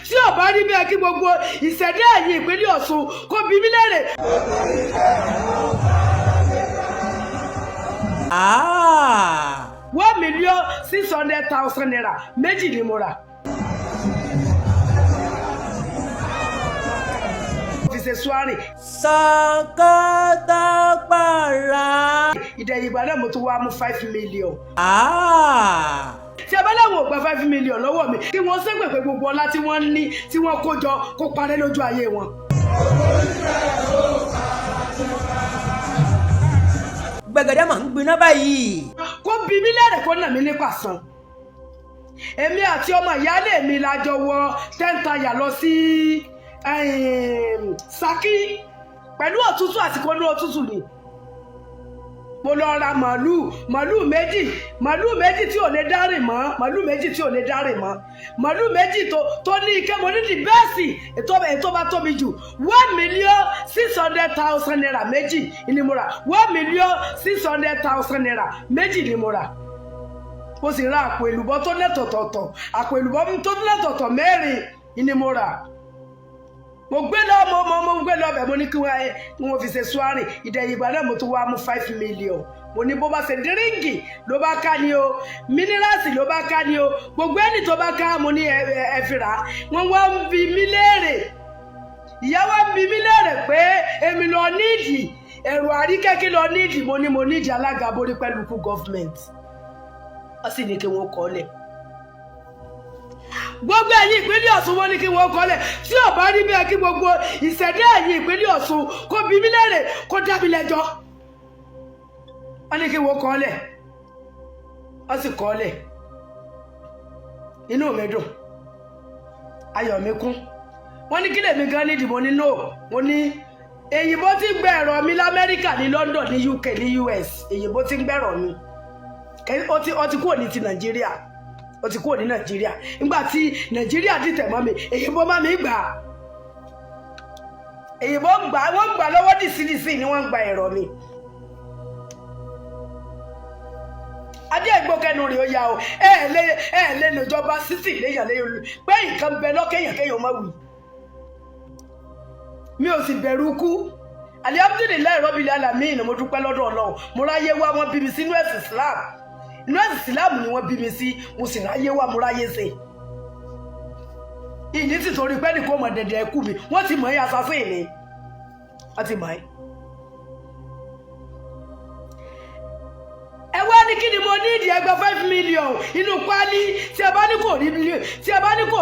Tí ò bá rí bẹ́ẹ̀, kí gbogbo ìṣẹ̀dá ẹ̀yìn ìpínlẹ̀ Ọ̀ṣun kó bi mí léèrè. Ah! ₦1,600,000 méjì ni mo rà. Fi ṣe swearing. Sàkátàpàrà. Ìdẹ̀yìn ìgbà náà, mo tún wá mú 5 million. Ah! Tí a bá láwọn ò gba 5 million lọ́wọ́ mi, kí wọ́n ṣépè pé gbogbo ọlá tí wọ́n ní, tí wọ́n kó jọ, kó parẹ́ lójú ayé wọn. Gbẹ̀gẹ̀dẹ̀ mà ń gbiná báyìí. Kó bi mí lẹ́rẹ̀, kó nà mí ní pàṣán. Èmi àti ọmọ ìyáálé mi la jọ wọ ten tire lọ sí Ṣakí pẹ̀lú òtútù, àsìkò ní òtútù ni. Mo lọ ra màálùú, màálùú méjì, màálùú méjì tí ò lè dárìn mọ́, màálùú méjì tí ò lè dárìn mọ́, màálùú méjì tó ní ike. Mo ní the best, ètò bá tóbi jù, ₦1,600,000 méjì ni mo rà. ₦1,600,000 méjì ni mo rà. Mo sì ra àpò èlùbọ́ tó lẹ́tọ̀tọ̀tọ̀, àpò èlùbọ́ tó lẹ́tọ̀tọ̀ mẹ́rin ni mo rà. Mo gbé lọ, mo gbé lọ bẹ̀. Mo ní kí wọ́n fi ṣe swearing. Ìdẹ̀yìn ìgbà náà, mo tún wá mú 5 million. Mo ní bó bá ṣe drink ló bá ká ni o, minerals ló bá ká ni o, gbogbo ẹni tó bá ká, mo ní ẹ fi rà á. Wọ́n wá ń bi mí léèrè, ìyá wa ń bi mí léèrè pé èmi lọ nídìí ẹ̀rù àríkẹ́kí lọ nídìí. Mo ní mo nídìí alága borí pẹ̀lú kú government. Wọ́n sì ní kí wọ́n kọ́ lẹ̀. Gbogbo ẹ̀yin ìpínlẹ̀ Ọ̀ṣun, wọ́n ní kí wọ́n kọ́lẹ̀. Tí ò bá rí bẹ́ẹ̀, kí gbogbo ìṣẹ̀dá ẹ̀yin ìpínlẹ̀ Ọ̀ṣun kó bi mí léèrè, kó dá mi lẹ́jọ́. Wọ́n ní kí wọ́n kọ́lẹ̀, wọ́n sì kọ́lẹ̀. Inú mi dùn, ayọ̀ mi kún. Wọ́n ní kí lèmi gan nídìí. Mo ní no, mo ní èyìnbó tí ń gbẹ ẹ̀rọ mi l'Amẹ́ríkà, ní London, ní UK, ní US. Èyìnbó tí ń gbẹ̀rọ mi, ó ti kúrò ní ti Nàìjíríà, ó ti kúrò ní Nàìjíríà. Nígbà tí Nàìjíríà dìtẹ̀ mọ́ mi, èyìnbó má mi gbà á. Èyìnbó gbà, wọ́n gbà lọ́wọ́ dìsídìsí ni wọ́n ń gba ẹ̀rọ mi. Adé ìgbókẹ́nu rẹ̀ ó yá o. Ẹ lè lòjọba sísì léyàn léyàn pé nǹkan bẹ lọ́kẹ́yàn kéèyàn má wì. Mi ò sì bẹ̀rù kú. Alihamdulilayi rọ́bìlì alamin, mo dúpẹ́ lọ́dọ̀ Ọlọ́run. Mo ráyé wá, wọ́n bí mi sínú ẹ̀sìn Islam. Inú ẹ̀sìn Islam ni wọ́n bí mi sí. Mo sì ráyé wá, mo ráyé ṣe. Ìní sì torí pé nìkan mọ̀ dẹ̀dẹ̀ ẹ̀kú mi, wọ́n ti mọ̀ ẹ́ assassin ni, wọ́n ti mọ̀ ẹ́. Ẹ wá ní kí ni mo ní ìdí ẹgbẹ́ 5 million inú páálí. Tí a bá ní kò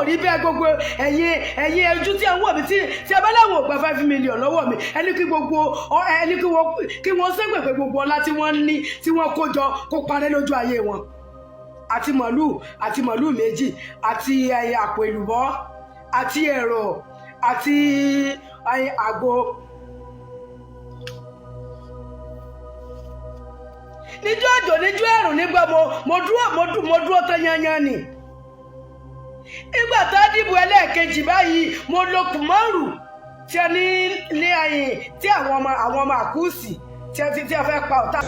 rí bẹ́ẹ̀, gbogbo ẹ̀yin ojú tí ẹ ń wò mí, tí a bá láwọn ò gba 5 million lọ́wọ́ mi, ẹni kí gbogbo ẹni kí wọ́n ṣépè pé gbogbo ọlá tí wọ́n ní, tí wọ́n kó jọ, kó parẹ́ lójú ayé wọn. Àti màálù, àti màálù méjì, àti àpò èlùbọ́, àti ẹ̀rọ, àti àgbo. Níjọ́ òjò, níjọ́ ẹ̀rùn, nígbà mo dúró tán yányán ni. Nígbà tá a dìbò ẹlẹ́ẹ̀kejì báyìí, mo lo kùmọ́rù tí a ní ní ẹ̀yìn tí àwọn ọmọ àkúùsì tí a fẹ́ pa ọ̀tá.